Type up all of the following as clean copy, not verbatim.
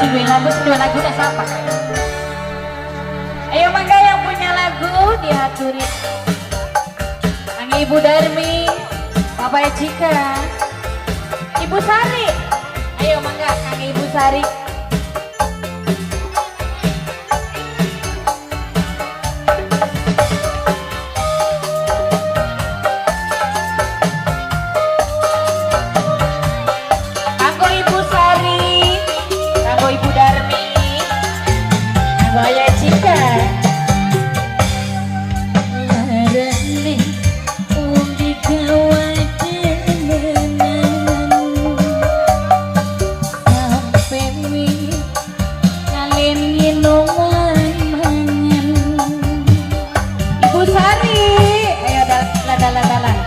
Sing duwe lagu, sing duwe lagu siapa? Ayo mangga yang punya lagu diaturin. Kang Ibu Darmi, Papa Cika, Ibu Sari. Ayo mangga Kang Ibu Sari. Kanggo Ibu Sari, kanggo Ibu Darmi, kanggo Ayah Cika. Larane wong digawe demenan sampe wi kalen nginum lan mangan. Ibu Sari, ayo dalan dalan dalan.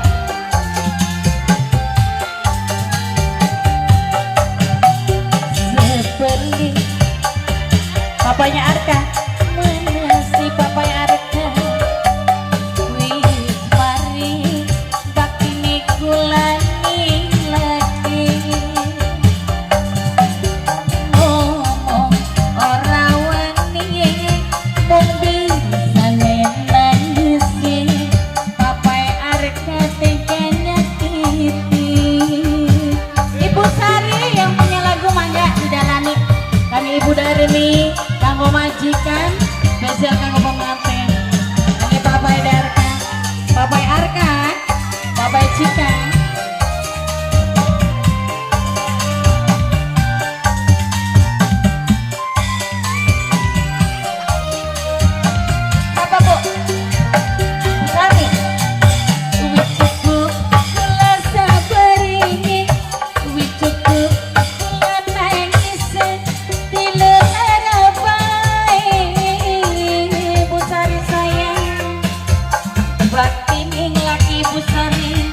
Seperti Papanya Arka. Mana si papanya Arka wis mari baktine kula lagi ngomong ora wani mung bisane nangisi papai Arka tega nyakiti. Ibu Sari yang punya lagu mangga didalani. Kami Ibu Darmi, kanggo majikan, spesial kanggo pengantin. Kami Papai Darka, Papai Arka, Papai Cika. Siapa Bu? Bu Sari. Wis cukup kula sabari, wis cukup kula nangis dilelara bae. Bu Sari sayang. Bakti ning laki Bu Sari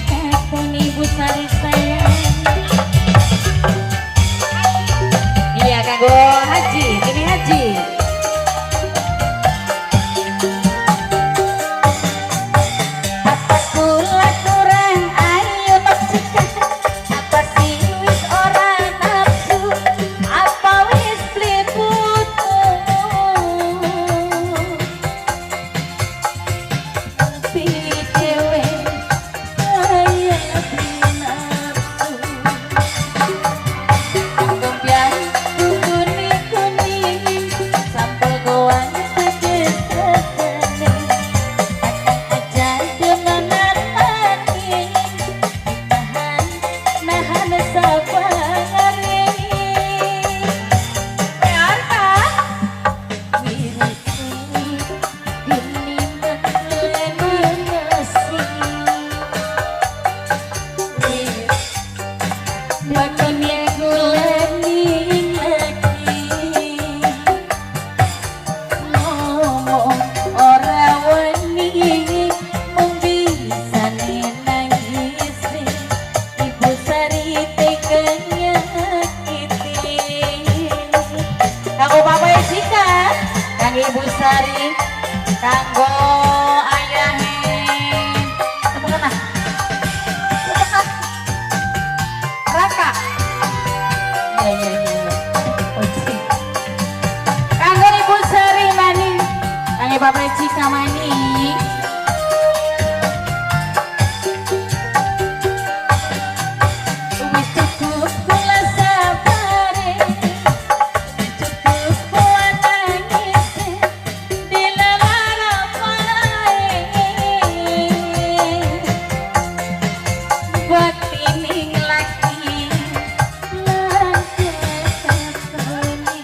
kakoni Bu Sari sayang. Iya kanggo Haji, ini Haji. Apa kula kurang ayu nafsuka, apa sih wis ora nafsu, apa wis beli butuh lebih dhewe kaya lebih nafsu. Kemudian kuning kuning sambal goang pedes rasane akan aja demenan maning ditahan nahan sabare. Arka. Wiriku geniman nasi bakone kula lagi ngomong ora wani mung bisane nangis Ibu Sari tega nyakiti. Kanggo Papai Cika, kanggo Ibu Sari, kanggo ayahe. Tepuk tangan. Tepuk tangan. Raka. Iya iya iya iya. Kanggo Ibu Sari maning. Kanggo Papai Cika maning. Wis cukup kula sabare, wis cukup kula nangis dilelara pae bakti ning laki lan ketoni.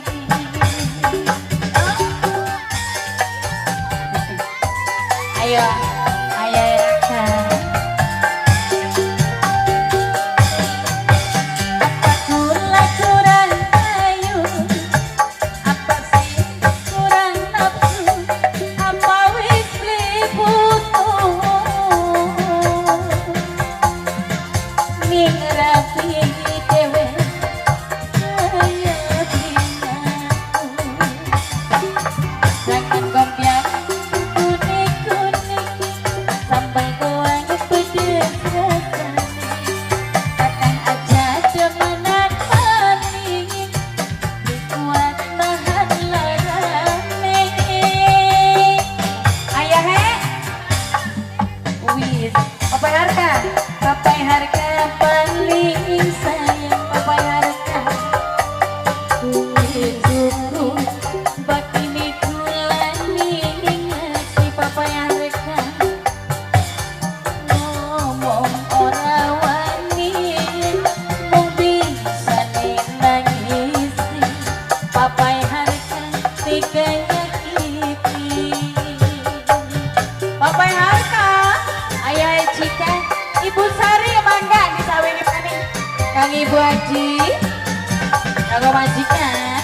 Kang Ibu Haji, kanggo majikan.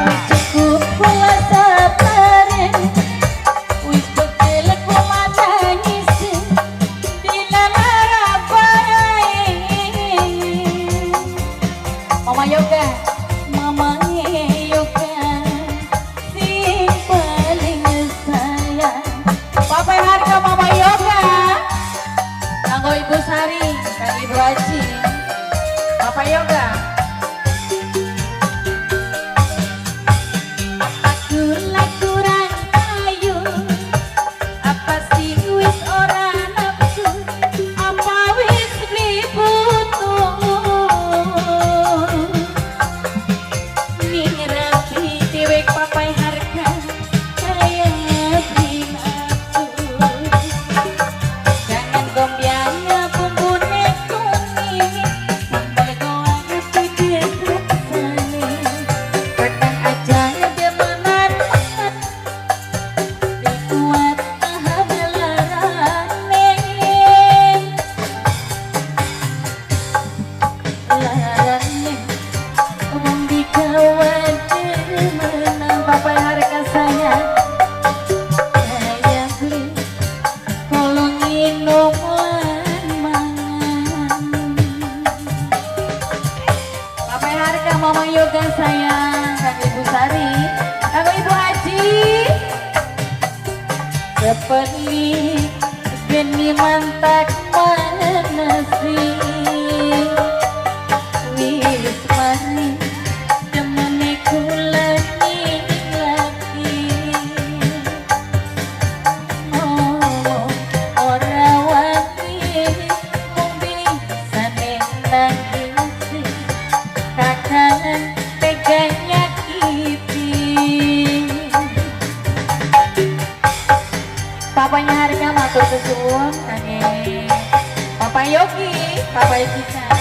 Wis cukup kula sabaren, wis pegel kula nangis, dilalara bae. Mama Yoga, Mama Yoga sing paling sayang. Papa Harga Mama Yoga, kanggo Ibu Sari, kang Ibu Haji, Papa Yoga. Apa kula kurang ayu? Apa sih wis ora nafsu? Apa wis beli butuh? Ning rapi dewek papai harga kaya beli nafsu. Jangan gombyang bumbune kuning, sambal goang pedes rasane. Kakang aja demenan kuat tahan larane. Larane wong digawa demenan. Papa Harga sayang, Kaya beli kolo nginum lan mangan. Papa Harga Mama Yoga sayang, kang Ibu Sari, kanggo Ibu Haji. Sepeli geni mantak manasi, wis mari temene kula ning laki. Ngomong ora wani mung bisane nangisi, kakang tega nyakiti. Papanya Harga matur suwun kangge Papa Yogi, Papa Gita.